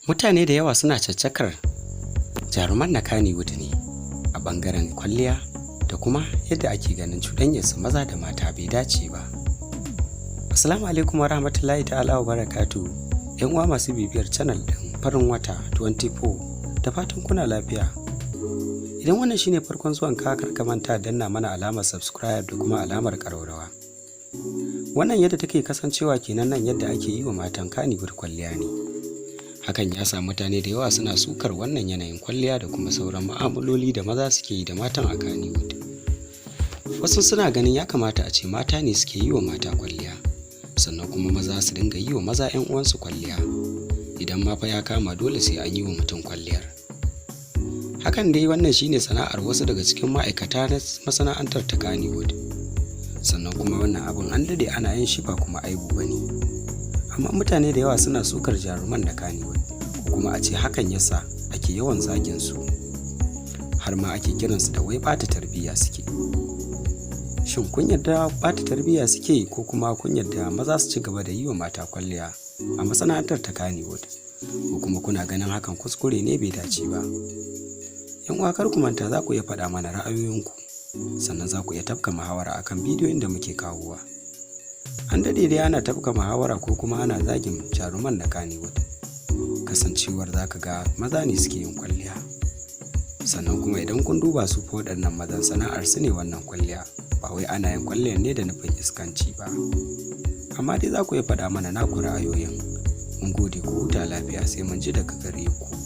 Mutane da yawa suna caccakar jaruman na Kannywood ne a ɓangaren kwalliya da kuma yadda ake ganin cuɗanyarsu maza da mata bai dace ba. Assalamu alaikum wa rahmatullahi ta'ala wa barakatu. ‘Yan uwa masu bibiyar channel ɗin Farin Wata 24, da fatan kuna lafiya. Idan wannan shine farkon zuwan ka, kar ka manta danna mana alamar subscribe da kuma alamar ƙararrawa. Wannan yadda take kasancewa kenan nan, yadda ake yi wa matan Kannywood kwalliya ne. Hakan ya sa mutane da yawa suna sukar wannan yanayin kwalliya da kuma sauran mu'amaloli da maza suke yi da matan a Kannywood. Wasu suna ganin ya kamata a ce mata ne suke yi wa mata kwalliya, sannan kuma maza su dinga yi wa maza 'yan uwansu kwalliya. Idan ma fa ya kama dole sai an yi wa mutum kwalliyar. Hakan dai wannan shine sana'ar wasu daga cikin ma'aikata na masana'antar ta Kannywood. Sannan kuma wannan abun an dade ana yin shi, ba kuma aibu ba ne. Amma mutane da yawa suna sukar jaruman na Kannywood, ko kuma a ce hakan yasa ake yawan zagin su. Har ma ake kiransu da wai ɓata tarbiyya suke. Shin kun yarda ɓata tarbiyya suke, ko kuma kun yarda maza su ci gaba da yi wa mata kwalliya a masana'antar ta Kannywood? Ko kuma kuna ganin hakan kuskure ne, bai dace ba? ‘Yan uwa, kar ku manta za ku iya faɗa mana ra'ayoyinku, sannan za ku iya tafka muhawara akan bidiyoyin da muke kawowa. An daɗe dai ana tafka muhawara ko kuma ana zagin jaruman na Kannywood. Kasancewar za ka ga maza ne suke yin kwalliya. Sannan kuma idan kun duba su fa, waɗannan mazan sana'ar su ne wannan kwalliya, ba wai ana yin kwalliyar ne da nufin iskanci ba. Amma dai za ku iya faɗa mana naku ra'ayoyin. Mun gode, ku huta lafiya, sai mun ji daga gare ku.